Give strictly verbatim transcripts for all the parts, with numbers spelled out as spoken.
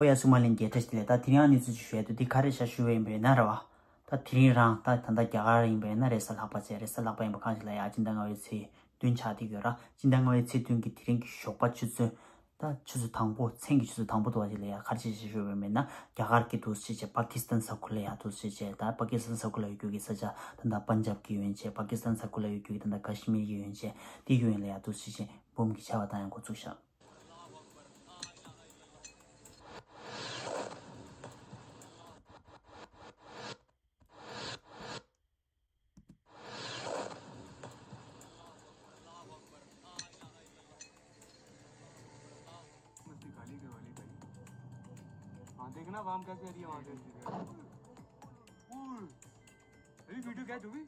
ཨོ་ཡ་སུ་མ་ལན་རྒྱལ་ཁྲ་ཞིག་ལས། ད་དེ་རིང་ཨ་ནི་ཚོ་ཅིག་ཞུ་ཡ་དུ་འདི་ག་རེ་ཤ་ཞུ་བས་ཡིན་པས་ན་ར་བ། ད་དེ་རིང་རང་ད་ད་ལྟ་རྒྱ་གར་ཡིན་པས་ན་རེས་གཟའ་ལྷག་པ་ཚེ་རེས་གཟའ་ལྷག་པ་ཡིན་པ་གང་ཞིག་ལ་ཡ་སྤྱི་ཟླ་ལྔ་པའི་ཚེས་བདུན་ཆགས་བསྡད་ཡོད་ར། སྤྱི་ཟླ་ལྔ་པའི་ཚེས་བདུན་གྱི་དེ་རིང་གི་ཞོགས་པ་ཆུ་ཚོད། ད་ཆུ་ཚོད་དང་པོ་མཚན་གྱི་ཆུ་ཚོད་དང་པོ་དུ་བ་ཞིག་ལ་ཡ་ག་རེ་ཞིག་ཞུ་བས་མེད་ན་རྒྱ་གར་གྱི་འདུག་ཞེས་བྱས་པ་ཀི་སི་ཐན་ས་ཁུལ་ལ་ཡ་འདུག་ཞེས་བྱས། ད་པ་ཀི་སི་ཐན་ས་ཁུལ་ལ་ཡོད་རྒྱུ་གི་ས་ཆ་ད་ལྟ་པན་ཇབ་ཀྱི་ཡོན་བྱས། པ་ཀི་སི་ཐན་ས་ཁུལ་ལ་ཡོད་རྒྱུ་གི་ད་ལྟ་ཀ་ཤི་མིར་གྱི་ཡོན་བྱས། དེ་ཡོན་ལ་ཡ་འདུག་ཞེས་བྱས་འབུམ་གྱི་ཆར་པ་བཏང་ཡ་འགོ་བཙུགས་ཤག मस्ती खाली के वाली भाई। हाँ, देखना वाम कैसे आ रही है वहाँ से। ओए, अभी वीडियो क्या होगी?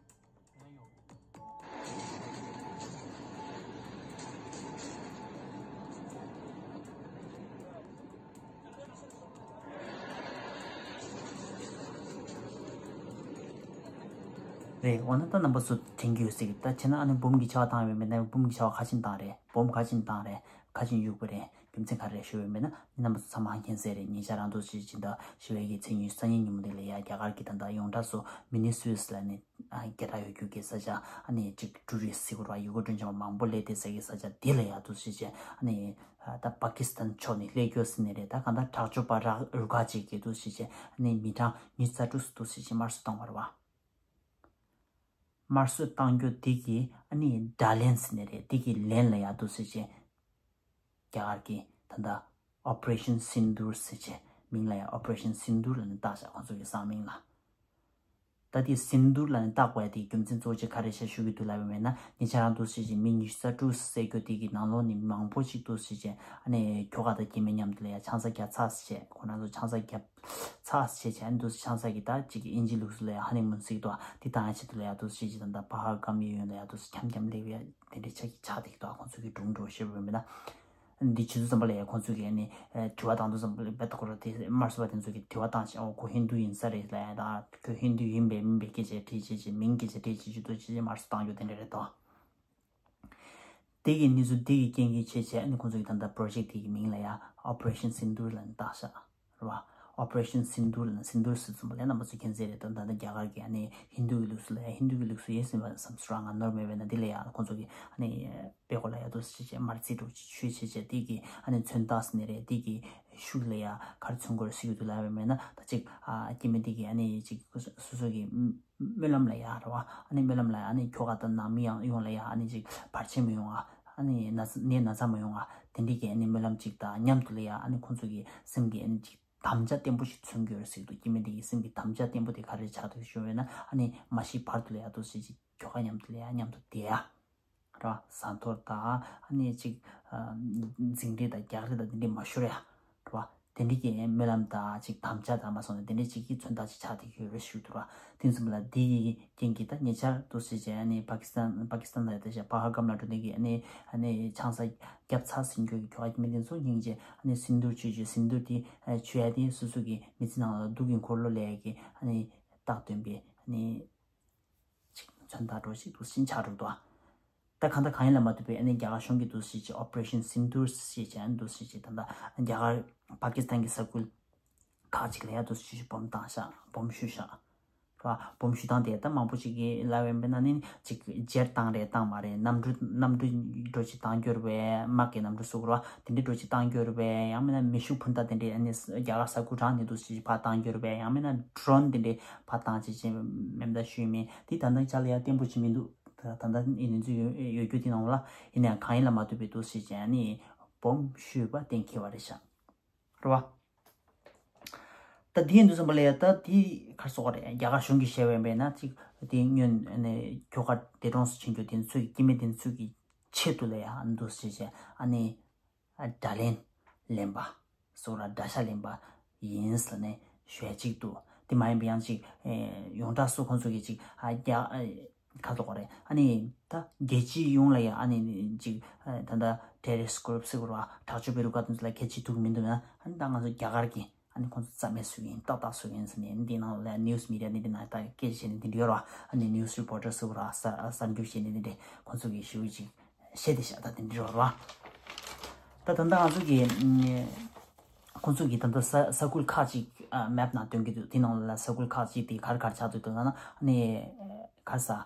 རེད། འོ་ན་ད་རྣམ་པ་ཚོ་དྲན་གྱི་ཡོད་སྲིད་ཀྱི། ད་བྱས་ན་ཨ་ནི་འབུམ་གྱི་ཆར་པ་བཏང་ཡོད་མེད་ན། འབུམ་གྱི་ཆར་པ་ག་ཅིག་བཏང་རེད། འབུམ་ག་ཅིག་བཏང་རེད། ག་ཅིག་གཡུགས་པ་རེད། རྒྱུ་མཚན་ག་རེ་ཞུ་ཡོད་མེད་ན་རྣམ་པ་ཚོ་ཚང་མ་མཁྱེན་གསལ་རེད། ཉེ་ཆར་རང་འདུག་ཅིག་སྤྱི་ཟླ་བཞི་པའི་གི་ཚེས་ཉི་ཤུ་རྩ་གཉིས་ཉིན་མོ་དེ་ལ་ཡ་རྒྱ་གར་གྱི་ད་ལྟ་ཡོངས་གྲགས་སུ་མི་ནི་སུའུ་སི་ལ་ནི་སྐད་གྲགས་ཡོད་རྒྱུ་གི་ས་ཆ། ཨ་ནི་ཅིག་ཊུ་རི་སི་ཟེར་དགོས་ར། ཡུལ་སྐོར་སྤྲོ་འཆམ་མང་པོ་སླེབས་བསྡད་ས་གི་ས་ཆ་དེ་ལ་ཡ་འདུག་ཅིག་བྱས། ཨ་ནི་ད་པ་ཀི་སི་ཐན་ཕྱོགས་ནས་སླེབས་རྒྱུ་ཟེར་ནི་རེད། ད་གང་ལྟར་དྲག་སྤྱོད་པ་ར་རུ་ཁག་ཅིག་གིས་འདུག་ཅིག་བྱས། ཨ་ནི་མི་གྲངས་ཉི་ཤུ་རྩ་དྲུག་འདུག་ཅིག་བྱས་དམར་གསོད་བཏང་བ་རེད་བ། དམར་གསོད་བཏང་རྒྱུ་དེ་གི་ཨ་ནི་དགྲ་ལན་ཟེར་ནི་རེད། དེ་གི་ལན་ལ་ཡ་འདུག་ཅིག་བྱས། རྒྱ་གར་གྱི་ད་ལྟ་Operation Sindoor ཟེར་བྱས་མིང་ལ་ཡ་Operation Sindoor ལ་ནི་བཏགས་བཞག་ཁོང་ཚོ་གི་བཟང་མིང་ལ། ད་དེ་Sindoor ལ་ནི་བཏགས་པ་ཡ་དེའི་རྒྱུ་མཚན་གཙོ་བོ་ཆེ་ག་རེ་ཤ་ཞུ་གི་འདུག་ལབ་པ་མེད་ན། ཉེ་ཆར་རང་འདུག་ཅིག་བྱས་མི་ཉི་ཤུ་རྩ་དྲུག་བསད་རྒྱུ་དེ་གི་ནང་ལོགས་ནི་མང་པོ་ཅིག་འདུག་ཅིག་བྱས། ཨ་ནི་ཁྱོ་ག་དང་སྐྱེ་དམན་མཉམ་དུ་ལ་ཡ་ཆང་ས་བརྒྱབ་ཚར་བྱས། ཁོ་རང་ཚོ་ཆང་ས་བརྒྱབ་ཚར་བྱས་བྱས། ཨ་ནི་འདུག་ཆང་ས་གི་ད་ཅིག་གི་ཨིན་ཇི་ལུགས་སུ་ལ་ཡ་ཧ་ནི་མུན་ཟེར་གི་འདུག་དེ་བཏང་ཡ་ཆེད་དུ་ལ་ཡ་འདུག་ཅིག་བྱས། ད་ད་པ་ཧལ་གམ་གཡས་གཡོན་ལ་ཡ་འདུག་འཁྱམ་འཁྱམ་སླེབས་ཡ་དེ་འདྲའི་ཆ་གི་ཆགས་བསྡད་ཀྱི་འདུག་ཁོང་ཚོ་གི་སྒྲུང་འགྲོ་ཤེས་པ་མེད་ན། འདི་བྱེད་དུས་ཙམ་པ་ལ་ཡ་ཁོང་ཚོ་གིས་ཨ་ནི་དྲི་བ་བཏང་དུས་ཙམ་པ་ལ་བེ་ཏོ་ཁོ་ར་དེ་དམར་གསོད་པ་དེ་ཚོ་གིས་དྲི་བ་བཏང་བྱས། ཨོ་ཁོ་ཧིན་དུ་ཡིན་ས་རེད་ལབ་ཡ། ད་ཁོ་ཧིན་དུ་ཡིན་པས་མིན་པས་སྐད་ཆ་དྲིས་བྱས་བྱས། མིན་སྐད་ཆ་དྲིས་བྱས་བྱས། དུ་བྱས་བྱས་དམར་གསོད་བཏང་རྒྱུ་དེ་འདྲ་རེད་དོ། དེ་གི་གནས་ཚུལ་དེ་གི་རྐྱེན་གྱིས་བྱས་བྱས། ཨ་ནི་ཁོང་ཚོ་གི་ད་ལྟ་པོ་རོ་ཇེཀ་དེ་གི་མིང་ལ་ཡ་Operation Sindoor ལབ་ནས་བཏགས་ཤག་རེད་བ། Operation Sindoor ལབ་ནས། སིན་དུར་ཟེར་ཙམ་པ་ལ་རྣམ་པ་ཚོས་མཁྱེན་གསལ་རེད་དོ། ད་ལྟ་རྒྱ་གར་གྱི་ཨ་ནི་ཧིན་དུ་གི་ལུགས་སྲོལ་ལ་ཡ། ཧིན་དུ་གི་ལུགས་སྲོལ་ཡིན་ཟིན་པ་བསམ་ཚུལ་རང་ང་ནོར་མེད་པས་ན། འདི་ལ་ཡ་ཁོང་ཚོ་གི་ཨ་ནི་དཔེ་ཁོ་ལ་ཡ་འདུག་ཅིག་བྱས་དམར་རྩི་འདྲ་ཅིག་མཆོད་བྱས་བྱས། དེ་གི་ཨ་ནི་མཚོན་རྟགས་ཟེར་ནི་རེད། དེ་གི་ཤུགས་ལ་ཡ་ག་རེ་མཚོན་དགོས་རེད་ཟེར་གྱི་འདུག་ལབ་པ་མེད་ན། ད་ཅིག་ཨ་སྐྱེ་དམན་དེ་གི་ཨ་ནི་ཅིག་སོ་སོ་གི་སྨོན་ལམ་ལ་ཡ་རེད་བ། ཨ་ནི་སྨོན་ལམ་ལ་ཡ་ཨ་ནི་ཁྱོ་ག་དང་ནང་མི་ཡང་ཡོངས་ལ་ཡ་ཨ་ནི་ཅིག་བར་ཆད་མི་ཡོང་བ། ཨ་ནི་ན་ཚ་ནད་ན་ཚ་མི་ཡོང་བ། དེ་འདྲའི་གི་ཨ་ནི་སྨོན་ལམ་ཅིག་དང་མཉམ་དུ་ལ་ཡ་ཨ་ནི་ཁོང་ཚོ་གི་སེམས་ཀྱི་ཨ་ནི་ཅིག་དམ་བཅའ་བརྟན་པོ་ཞིག་མཚོན་གྱི་ཡོད་རེད་ཟེར་གྱི་འདུག་སྐྱེ་དམན་དེ་གི་སེམས་ཀྱི་དམ་བཅའ་བརྟན་པོ་དེ་ག་རེ་ཆགས་འདུག་ཞུ་བས་ན། ཨ་ནི་མ་ཤི་བར་དུ་ལ་ཡ་འདུག་ཅིག་ཁྱོ་ག་མཉམ་དུ་ལ་ཡ་མཉམ་དུ་བསྡད་ཡ། ར་ཟ་འཐོར་དང་ཨ་ནི་ཅིག་ཨ་འཛིང་རེས་དང་རྒྱག་རེས་དང་དེ་འདྲས་མ་ཤོར་ཡ། ར་དེ་འདྲས་ཀྱི་སྨོན་ལམ་དང་ཅིག་དམ་བཅའ་དང་མ་སོང་ནས་དེ་འདྲས་ཅིག་གི་མཚོན་རྟགས་ཅིག་ཆགས་བསྡད་ཀྱི་ཡོད་རེད་ཞུ་འདུག་ར། དེ་ཙམ་ལ་དེ་ཡི་རྐྱེན་གྱིས་ད་ཉེ་ཆར་འདུག་ཟེར་བྱས། ཨ་ནི་པ་ཀི་སི་ཐན་པ་ཀི་སི་ཐན་ལ་ཡ་ད་བྱས་པ་ཧལ་གམ་ལ་འགྲོ་ནས་ཀྱི་ཨ་ནི་ཨ་ནི་ཆང་ས་བརྒྱབ་ཚར་ཟིན་རྒྱུ་གི་ཁྱོ་ག་སྐྱེ་དམན་དེ་ཚོ་སྙིང་རྗེ། ཨ་ནི་སིན་དུར་མཆོད་རྒྱུ། སིན་དུར་དེ་མཆོད་ཡ་དེ་སོ་སོ་གི་མི་ཚེ་ནང་ལ་གདུགས་ཀྱི་འཁོར་ལོ་ལས་ཀྱི་ཨ་ནི་རྟགས་སྟོན་པའི་ཨ་ནི་ཅིག་མཚོན་རྟགས་འདྲ་ཞིག་འདུག་ཟིན་ཆགས་འགྲོ་འདུག་ད་གང་ལྟར་གང་ཡིན་ལ་མ་ལྟོས་པའི་ཨ་ནི་རྒྱ་གར་གཞུང་གིས་འདུག་ཟེར་བྱས་Operation Sindoor ཟེར་བྱས་ཨ་ནི་འདུག་ཟེར་བྱས། ད་ལྟ་རྒྱ་གར་པ་ཀི་སི་ཐན་གྱི་ས་ཁུལ་ཁག་ཅིག་ལ་ཡ་འདུག་ཟེར་བྱས་འབོམ་བཏང་ཤག་འབོམ་གཞུས་ཤག་ར་འབོམ་གཞུ་སྟངས་དེ་ད་མང་པོ་ཅིག་གིས་ལབ་པ་ཡིན་ན་ནི་ཅིག་ཇེཊ་བཏང་རེད་བཏང་མ་རེད། གནམ་གྲུ་གནམ་གྲུ་འདྲ་ཅིག་བཏང་རྒྱུ་རེད་པས། དམག་གི་གནམ་གྲུ་ཟེར་དགོས་རེད་བ། དེ་འདྲ་འདྲ་ཅིག་བཏང་རྒྱུ་རེད་པས། ཡང་མིན་ན་མེ་ཤུགས་འཕུར་མདའ་དེ་འདྲས་ཨ་ནི་རྒྱ་གར་ས་ཁུལ་གྲངས་ནས་འདུག་ཟེར་བྱས་ཕར་བཏང་རྒྱུ་རེད་པས། ཡང་མིན་ན་ཌོ་རོན་དེ་འདྲས་ཕར་བཏང་བྱས་བྱས་མེ་མདའ་གཞུས་མེད། དེ་ད་ལྟ་ཅག་ལ་ཡ་བརྟན་པོ་ཅིག་མི་འདུག་ད་ད་ལྟ་ཨ་ནི་ཚོ་ཡོད་ཡོད་རྒྱུ་དེ་ནང་ལ་ཡིན་ན་ཡང་གང་ཡིན་ལ་མ་ལྟོས་པའི་འདུག་ཟེར་བྱས་ཨ་ནི་འབོམ་གཞུས་པ་གཏན་འཁེལ་བ་རེད་ཤག་རེད་བ། ད་དེ་ཡིན་དུས་ཙམ་པ་ལ་ཡ་ད་དེ་ག་རེ་ཟེར་དགོས་རེད། རྒྱ་གར་གཞུང་གིས་བཤད་པ་ཡིན་པས་ན་ཅིག་དེ་སྔོན་ཨ་ནི་ཁྱོ་ག་འདས་གྲོངས་སུ་ཕྱིན་རྒྱུ་དེ་ཚོའི་སྐྱེ་དམན་དེ་ཚོའི་གི་ཆེད་དུ་ལ་ཡ་འདུག་ཟེར་བྱས་ཨ་ནི་དགྲ་ལན་ལེན་པ་ཟེར་དགོས་རེད། དགྲ་ཤ་ལེན་པ་ཡིན་ཟེར་ནས་ཞུ་ཡ་གཅིག་འདུག་དེ་མ་ཡིན་པ་ཡང་ཅིག་ཡོངས་གྲགས་སུ་ཁོང་ཚོ་གི་ཅིག་ཨ་རྒྱ་ཨ་ག་རེ་ཟེར་དགོས་རེད། ཨ་ནི་ད་རྒྱལ་སྤྱི་ཡོངས་ལ་ཡ་ཨ་ནི་ཅིག་ཨ་ད་ལྟ་terrorist group ཟེར་དགོས་རེད་བ། དྲག་སྤྱོད་པའི་རུ་ཁག་དེ་ཚོ་ལ་གལ་ཆེ་ཐུག་གི་མི་འདུག་ན། ཨ་ནི་ད་ང་ཚོ་རྒྱ་གར་གྱི་ཨ་ནི་ཁོང་ཚོ་རྩ་མེད་བཟོ་གི་ཡིན། ཏག་ཏག་བཟོ་གི་ཡིན་ཟེར་ནས་འདི་ནང་ལ་news media འདི་འདི་ནང་ད་སྐད་ཆ་བཤད་ནས་འདི་འདྲ་ཡོད་རེད་བ། ཨ་ནི་news reporter ཟེར་དགོས་རེད་བ། གསར་གསར་འགྱུར་བཤད་ནས་འདི་འདྲ་ཁོང་ཚོ་གི་ཞེ་པོ་ཅིག་བཤད་བསྡད་ཤག་ད་འདི་འདྲ་ཡོད་རེད་བ། ད་ད་ལྟ་ང་ཚོ་གི་ཨ་ ཁོང་ཚོ་གིས་ད་ལྟ་ས་ས་ཁུལ་ཁག་ཅིག་ཨ་མེབ་ནང་སྟོན་གྱི་འདུག་དེ་ནང་ལ་ས་ཁུལ་ཁག་ཅིག་དེ་ག་རེ་ག་རེ་ཆགས་འདུག་ལབ་ན། ཨ་ནི་ག་རེ་ཟ།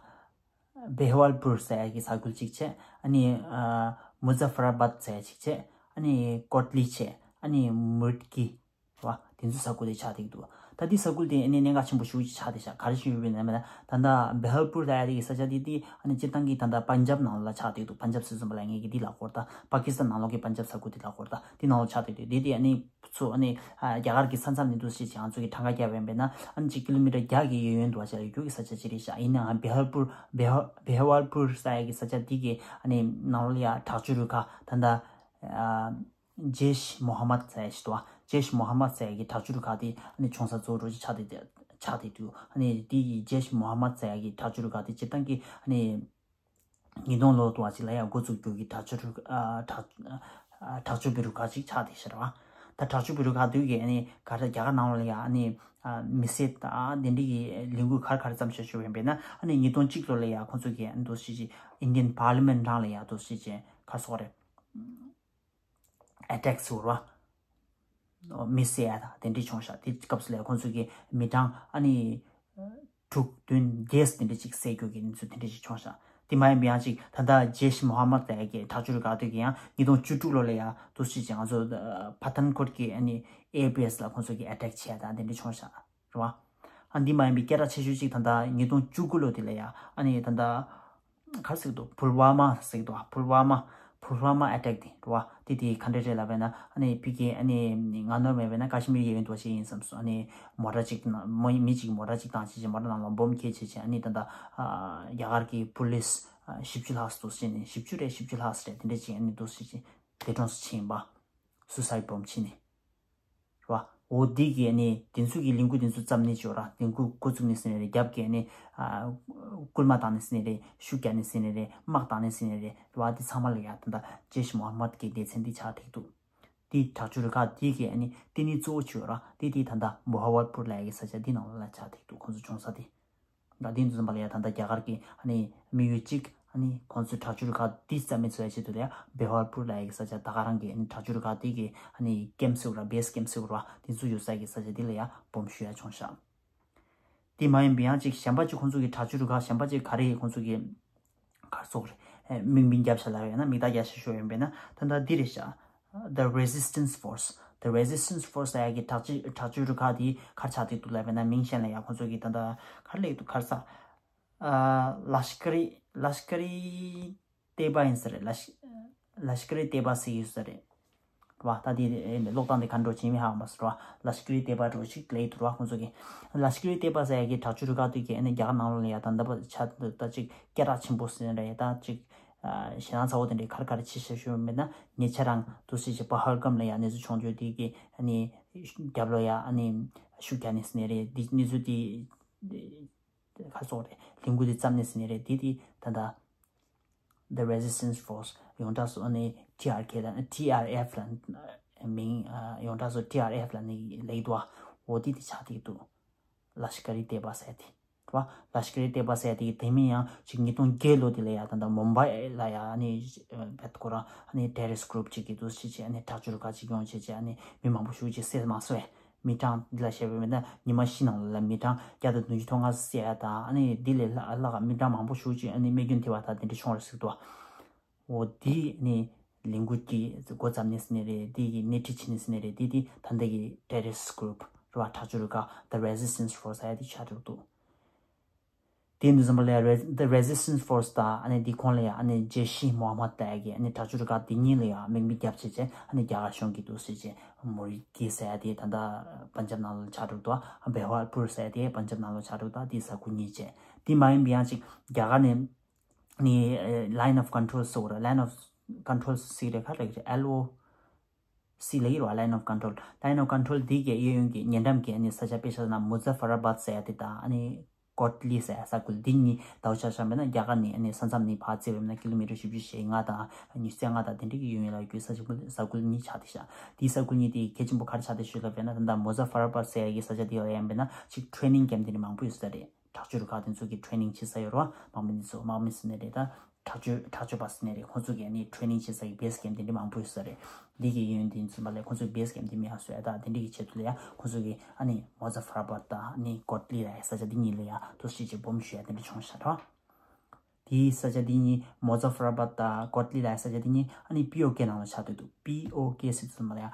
བེ་ཧ་ཝལ་པུར་ཟེར་ཡ་གི་ས་ཁུལ་གཅིག་བྱས། ཨ་ནི་ཨ་མུ་ཛ་ཧྥར་ཨ་བཱད་ཟེར་ཡ་གཅིག་བྱས། ཨ་ནི་ཀོཊ་ལི་བྱས། ཨ་ནི་མུ་རིད་ཀི་རེད་བ། དེ་ཚོ་ས་ཁུལ་དེ་ཆགས་བསྡད་ཀྱི་འདུག་ད་འདི་ས་ཁུལ་དེ་ཨ་ནི་གནད་འགག་ཆེན་པོ་ཞེ་པོ་ཅིག་ཆགས་བསྡད་ཤག་ག་རེ་ཞུ་ཡོད་པ་ཡིན་ན། ད་ལྟ་བེ་ཧ་ཝལ་པུར་ལབ་ཡ་དེ་གི་ས་ཆ་དེ་དེ་ཨ་ནི་སྤྱིར་བཏང་གི་ད་ལྟ་པན་ཇབ་ནང་ལ་ཆགས་བསྡད་འདུག་པན་ཇབ་ཟེར་སོང་བ་ལ་ངས་ཀྱི་འདི་ལབ་དགོས་རེད། ད་པ་ཀི་སི་ཐན་ནང་ལོགས་ཀྱི་པན་ཇབ་ས་ཁུལ་དེ་ལབ་དགོས་རེད། ད་དེ་ནང་ལ་ཆགས་བསྡད་འདུག་དེ་དེ་ཨ་ནི་ཚོ་ཨ་ནི་ཨ་རྒྱ་གར་གྱི་ས་མཚམས་ནས་འདུག་སེ་བྱས་ང་ཚོ་གི་གྲངས་ཀ་བརྒྱབ་པ་ཡིན་པས་ན། ཨ་ནི་གཅིག་ཀི་ལོ་མི་ཊར་བརྒྱ་གི་ཡོད་ཡོད་འདུག་བ། ཆ་ལ་རྒྱུ་གི་ས་ཆ་ཅིག་རེད་ཤག་ཡིན་ནའང་བེ་ཧ་ཝལ་པུར་བེ་ཧ་བེ་ཧ་ཝལ་པུར་ཟེར་ཡ་གི་ས་ཆ་འདི་གི་ཨ་ནི་ནང་ལོགས་ལ་ཡ་དྲག་སྤྱོད་རུ་ཁག་ད་ལྟ་ཨ་ཇེ་ཤི་མོ་ཧ་མད་ཟེར་ཡ་ཞིག་འདུག་བ། ཇེ་ཤི་མོ་ཧ་མད་ཟེར་ཡ་གི་དྲག་སྤྱོད་རུ་ཁག་དེ་ཨ་ནི་བྱུང་ས་གཙོ་བོ་འདྲ་ཅིག་ཆགས་བསྡད་ཆགས་བསྡད་འདུག་ཨ་ནི་དེ་གི་ཇེ་ཤི་མོ་ཧ་མད་ཟེར་ཡ་གི་དྲག་སྤྱོད་རུ་ཁག་དེ་སྤྱིར་བཏང་གི་ཨ་ནི་ཉིས་སྟོང་ལོ་དུ་བ་ཅིག་ལ་ཡང་འགོ་བཙུགས་རྒྱུ་གི་དྲག་སྤྱོད་རུ་ཨ་དྲག་ཨ་དྲག་སྤྱོད་པའི་རུ་ཁག་ཅིག་ཆགས་བསྡད་ཤག་རེད་བ། ད་དྲག་སྤྱོད་པའི་རུ་ཁག་དེ་གིས་ཨ་ནི་ག་རེ་རྒྱ་གར་ནང་ལ་ཡང་ཨ་ནི་ཨ་མི་སེར་དང་དེ་འདྲ་གི་ལས་འགུལ་ག་རེ་ག་རེ་བརྩམས་བཞག་ཡོད་པ་ཡིན་པས་ན། ཨ་ནི་ཉིས་སྟོང་གཅིག་ལོ་ལ་ཡང་ཁོང་ཚོ་གིས་ཨ་ནི་འདུག་སེ་བྱས་ཨིན་ཌི་ཡན་པར་ལི་མེན་ཊི་ནང་ལ་ཡང་འདུག་སེ་བྱས་ག་རེ་ཟེར་དགོས་རེད། ཨེ་ཊེག་ཟེར་བ། མི་བསད་ཡ་དང་དེ་འདྲ་བྱུང་ཤག་དེ་སྐབས་སུ་ལ་ཁོང་ཚོ་གིས་མི་གྲངས་ཨ་ནི་དྲུག་བདུན་བརྒྱད་དེ་འདྲ་ཅིག་བསད་རྒྱུ་གི་གནས་ཚུལ་དེ་འདྲ་ཅིག་བྱུང་ཤག་དེ་མ་ཡིན་པ་ཡང་ཅིག་ད་ལྟ་ཇེ་ཤི་མོ་ཧ་མད་ཟེར་ཡ་གི་དྲག་སྤྱོད་རུ་ཁག་དེ་གིས་ཡང་ཉིས་སྟོང་བཅུ་དྲུག་ལོ་ལ་ཡང་འདུག་སེ་བྱས་ང་ཚོ་ཕ་ཐན་ཀོཊ་གི་ཨ་ནི་ཨེར་བེ་སི་ལ་ཁོང་ཚོ་གིས་ཨེ་ཊེག་བྱས་ཡ་དང་དེ་འདྲ་བྱུང་ཤག་རེད་བ། ཨ་འདི་མ་ཡིན་པའི་སྐད་གྲགས་ཆེ་ཤོས་ཅིག་ད་ལྟ་ཉིས་སྟོང་བཅུ་དགུ་ལོ་དེ་ལ་ཡ་ཨ་ནི་ད་ལྟ་ག་རེ་ཟེར་གི་འདུག་ཕུལ་ཝ་མ་ཟེར་གི་འདུག་ཕུལ་ཝ་མ། ཕུལ་ཝ་མ་ཨེ་ཊེག་དེ་རེད་བ། དེ་དེ་ག་འདྲ་རེད་ལབ་པ་ཡིན་ན། ཨ་ནི་ཕ་གི་ཨ་ནི་ང་ནོར་མེད་པ་ཡིན་ན་ཀ་ཤི་མིར་གྱི་ཡོད་འདུག་ཞིག་ཡིན་བསམ་སོང་། ཨ་ནི་མོ་ཊ་ཅིག་ནང་མོ་མི་གཅིག་མོ་ཊ་ཅིག་བཏང་བྱས་བྱས་མོ་ཊ་ནང་ལ་བོམ་འཁྱེར་བྱས་བྱས། ཨ་ནི་ད་ལྟ་ཨ་རྒྱ་གར་གྱི་པུ་ལིས་ཨ་བཞི་བཅུ་ལྷག་འདུག་སེ་བྱས་ནས། བཞི་བཅུ་རེད། བཞི་བཅུ་ལྷག་རེད། དེ་འདྲ་ཅིག་ཨ་ནི་འདུག་སེ་བྱས་འདས་གྲོངས་སུ་ཕྱིན་པ། སུ་སའིཌ་བོམ་བྱས་ནས། རེད་བ། འོ་འདི་གི་ནི་དེ་ཚོ་གི་ལས་འགུལ་དེ་ཚོ་བརྩམས་ནས་ཅིག་ཡོད་ར། ལས་འགུལ་འགོ་བཙུགས་ནས་ཟེར་ནས་རེད། རྒྱབ་ཀྱི་ནི་ཨ་སྐུལ་མ་བཏང་ནས་ཟེར་ནས་རེད། ཤུགས་རྒྱག་ནས་ཟེར་ནས་རེད། དམག་བཏང་ནས་ཟེར་ནས་རེད། རེད་བ། འདི་ཚང་མ་ལ་ཡ་ད་ལྟ་ཇེ་ཤི་མོ་ཧ་མད་ཀྱི་སྡེ་ཚན་འདི་ཆགས་བསྡད་འདུག་འདི་དྲག་སྤྱོད་རུ་ཁག་འདི་གི་ནི་ལྟེ་གནས་གཙོ་བོ་ཅིག་ཡོད་ར། འདི་འདི་ད་ལྟ་བྷ་ཝལ་པུར་ལབ་ཡ་གི་ས་ཆ་འདི་ནང་ལ་ཆགས་བསྡད་འདུག་ཁོང་ཚོ་བྱུང་ས་དེ། ད་དེ་འདུག་ཙམ་པ་ལ་ཡ་ད་ལྟ་རྒྱ་གར་གྱི་ཨ་ནི་དམིགས་ཡུལ་གཅིག་ཨ་ནི་ཁོང་ཚོའི་དྲག་སྤྱོད་རུ་ཁག་འདི་རྩ་མེད་བཟོ་ཡ་ཆེད་དུ་ལ་ཡ་བྷེ་ཧོལ་པུར་ལབ་ཡ་གི་ས་ཆ་ད་ག་རང་གི་ཨ་ནི་དྲག་སྤྱོད་རུ་ཁག་དེ་གི་ཨ་ནི་ཀེམ་ཟེར་བ་ར། བེ་སི་ཀེམ་ཟེར་བ་ར། དེ་ཚོ་ཡོད་ས་གི་ས་ཆ་དེ་ལ་ཡ་བོམ་གཞུ་ཡ་བྱུང་ཤག་དེ་མ་ཡིན་པ་ཡང་ཅིག་གཞན་པ་ཅིག་ཁོང་ཚོ་གི་དྲག་སྤྱོད་རུ་ཁག་གཞན་པ་ཅིག་ག་རེ་ཁོང་ཚོ་གི་གར་སོགས་རེད། མིང་མིང་རྒྱབ་བྱ་ལབ་ཡོད་ན། མིང་རྟགས་རྒྱབ་བྱ་ཞུ་ཡོད་པས་ན་ད་ལྟ་འདི་རེད་ཤག The Resistance Force། The Resistance Force ལབ་ཡ་གི་དྲག་སྤྱོད་དྲག་སྤྱོད་རུ་ཁག་དེ་གར་ཆགས་བསྡད་འདུག་ལབ་པས་ན། མིང་གཞན་ལ་ཡ་ཁོང་ཚོ་གི་ད་ལྟ་གར་ལས་འདུག་གར་ས། ཨ། ལ་ཤ་ཀ་རི་ལ་ཤ་ཀ་རི་ཏེ་བ་ཡིན་ས་རེད། ལ་ཤ་ལ་ཤ་ཀ་རི་ཏེ་བ་ཟེར་ཡོད་ས་རེད། བ། ད་དེ་ཀློག་སྟངས་དེ་ག་འདྲ་བྱེད་མི་ཧ་གོ་མ་སོང་ར། ལ་ཤ་ཀ་རི་ཏེ་བ་འདྲ་ཞིག་ལས་འདུག་ར། ཁོང་ཚོ་གི་ལ་ཤ་ཀ་རི་ཏེ་བ་ཟེར་ཡ་གི་དྲག་སྤྱོད་རུ་ཁག་དེ་གི་ཨ་ནི་རྒྱ་གར་ནང་ལོགས་ལ་ཡ་ད་འདི་པ་ཆ་ད་ཅིག་སྐད་གྲགས་ཆེན་པོ་ཟེར་རེད། ད་ཅིག་ཨ་ཞེད་སྣང་ཚ་བོ་དེ་འདྲའི་ག་རེ་ག་རེ་བྱེད་ཤག་ཞུ་མེད་ན། ཉེ་ཆར་རང་འདུག་སེ་བྱས་པ་ཧལ་གམ་ལ་ཡ་གནས་ཚུལ་བྱུང་དུས་དེ་གི་ཨ་ནི་རྒྱབ་ལོགས་ཡ་ཨ་ནི་ཤུགས་རྒྱག་ནས་ཟེར་ནས་རེད། འདི་གནས་ཚུལ་དེ་ག་རེ་ཟེར་དགོས་རེད། ལས་འགུལ་དེ་བརྩམས་ནས་ཟེར་ནས་རེད། དེ་དེ་ད་ལྟ་The Resistance Force། ཡོངས་གྲགས་སུ་ཨ་ནི་ཊི་ཨར་ཁེ་ལ་ཊི་ཨར་ཨེཕ་ལ་མིང་ཨ་ཡོངས་གྲགས་སུ་ཊི་ཨར་ཨེཕ་ལ་ནི་ལབ་ཀྱི་འདུག་འོ་དེ་དེ་ཆགས་བསྡད་ཀྱི་འདུག་ལ་ཤ་ཀ་རི་ཏེ་བ་ཟེར་དེ་རེད་བ། ལ་ཤ་ཀ་རི་ཏེ་བ་ཟེར་དེ་གི་དེ་མིན་ཡང་ཅིག་ཉིས་སྟོང་བརྒྱད་ལོ་དེ་ལ་ཡ་ད་ལྟ་མུམ་བྷའི་ལ་ཡ་ཨ་ནི་བེད་ཁོ་རང་ཨ་ནི་ཊེ་རི་སི་གུ་རུབ་ཅིག་གིས་འདུག་སེ་བྱས་ཨ་ནི་དྲག་སྤྱོད་རུ་ཁག་ཅིག་ཡོང་བྱས་བྱས་ཨ་ནི་མི་མང་པོ་ཞེ་པོ་ཅིག་བསད་མ་སོང་བས། མི་གྲངས་འདི་ལ་བཤད་པ་ཡིན་ན་ཉི་མ་བཞི་ནང་ལ་མི་གྲངས་བརྒྱ་དང་བདུན་ཅུ་དོན་ལྔ་བསད་ཡ་དང་། ཨ་ནི་འདི་ལས་ལྷག་ལྷག་མི་གྲངས་མང་པོ་ཞེ་པོ་ཅིག་ཨ་ནི་རྨས་སྐྱོན་ཐེབས་པ་དང་དེ་འདྲ་བྱུང་བ་རེད་ཟེར་འདུག་འོ་འདི་ནི་ལས་འགུལ་གྱི་འགོ་བརྩམས་ནས་ཟེར་ནས་རེད། འདི་གི་སྣེ་ཁྲིད་བྱས་ནས་ཟེར་ནས་རེད། འདི་འདི་ད་ལྟ་གི་ཊེ་རི་སི་གུ་རུབ་རེད་བ། དྲག་སྤྱོད་རུ་ཁག་The Resistance Force ཟེར་ཡ་དེ་ཆགས་འགྲོ་གི་འདུག་དེ་འདུག་ཙམ་པ་ལ་ཡ་རེ་The Resistance Force དང་ཨ་ནི་འདི་གོང་ལ་ཡ་ཨ་ནི་ཇེ་ཤི་མོ་ཧ་མད་ལབ་ཡ་གི་ཨ་ནི་དྲག་སྤྱོད་རུ་ཁག་འདི་གཉིས་ལ་ཡ་དམིགས་མེད་རྒྱབ་བྱས་བྱས། ཨ་ནི་རྒྱ་གར་གཞུང་གིས་འདུག་སེ་བྱས་མུ་རི་ཀི་ཟེར་ཡ་དེ་ད་ལྟ་པན་ཇབ་ནང་ལ་ཆགས་འགྲོ་འདུག་བེ་ཧོལ་པུར་ཟེར་ཡ་དེ་པན་ཇབ་ནང་ལ་ཆགས་འགྲོ་འདུག་དེ་ས་ཁུལ་གཉིས་བྱས། དེ་མ་ཡིན་པ་ཡང་ཅིག་རྒྱ་གར་ནས་ནི་ཨ་Line of Control ཟེར་བ་རེད། Line of Control ཟེར་རེད། ག་རེ་ཟེར་རེད། ཨེལ་ཨོ་སི་ལབ་ཀྱི་རེད་བ། Line of Control། Line of Control འདི་གའི་གཡས་གཡོན་གྱི་ཉེ་འགྲམ་གྱི་ཨ་ནི་ས་ཆ་དཔེ་ཆ་ན་མུ་ཛ་ཧྥར་ཨ་བཱད་ཟེར་ཡ་དེ་དང་། ཨ་ནི་ཀོཊ་ལི་ཟེར་ཡ་ས་ཁུལ་འདི་གཉིས་ཟླ་བ་ཆ་བཞག་པ་ཡིན་ན་རྒྱ་གར་ནས་ཨ་ནི་ས་མཚམས་ནས་ཕར་བརྩིས་པ་ཡིན་ན་ཀི་ལོ་མི་ཊར་བཞི་བཅུ་ཞེ་ལྔ་དང་ཉི་ཤུ་རྩ་ལྔ་དང་དེ་འདྲ་གི་ཡོད་ཡོད་ལ། རྒྱུ་ས་ཆ་ས་ཁུལ་གཉིས་ཆགས་བསྡད་ཤག་དེའི་ས་ཁུལ་གཉིས་དེ་གལ་ཆེན་པོ་ག་རེ་ཆགས་བསྡད་ཤག་ལབ་ན། ད་ལྟ་མུ་ཛ་ཧྥར་ཨ་བཱད་ཟེར་ཡ་གི་ས་ཆ་དེ་ལ་ཡིན་པ་ཡིན་ན་ཅིག་ཊེ་རེ་ནིང་ཀེམ་དེ་འདྲ་མང་པོ་ཡོད་ས་རེད། དྲག་སྤྱོད་རུ་ཁག་དེ་ཚོ་གི་ཊེ་རེ་ནིང་བྱེད་ས་ཡོད་རེད་བ། དམག་མི་དེ་ཚོ་དམག་མི་ཟེར་ནའི་རེད། ད་ དྲག་སྤྱོད་དྲག་སྤྱོད་པ་ཟེར་ནས་རེད། ཁོང་ཚོ་གི་ཨ་ནི་ཊེ་རེ་ནིང་བྱེད་ས་གི་བེ་སི་ཀེམ་དེ་འདྲ་མང་པོ་ཡོད་ས་རེད། འདི་གི་ཡོན་ཏན་ཚུན་པ་ལས་ཁོང་ཚོའི་བེ་སི་ཀེམ་དེ་མེད་པ་བཟོ་ཡ་ད་དེ་འདྲ་གི་ཆེད་དུ་ལ་ཡ་ཁོང་ཚོ་གི་ཨ་ནི་མོ་ཛ་ཧྥར་ཨ་བཱད་དང་ཨ་ནི་ཀོཊ་ལི་ལ་ཡ་ས་ཆ་འདི་གཉིས་ལ་ཡ་ཐུགས་རྗེ་ཆེ་སྦོམ་ཞུ་ཡ་དེ་འདྲ་བྱུང་ཤག་ར། དེའི་ས་ཆ་འདི་གཉིས་མོ་ཛ་ཧྥར་ཨ་བཱད་དང་ཀོཊ་ལི་ལ་ཡ་ས་ཆ་འདི་གཉིས་ཨ་ནི་པི་ཨོ་ཀེ་ནང་ལ་ཆགས་བསྡད་འདུག་པི་ཨོ་ཀེ་ཟེར་དུས་ཙམ་པ་ལ་ཡ།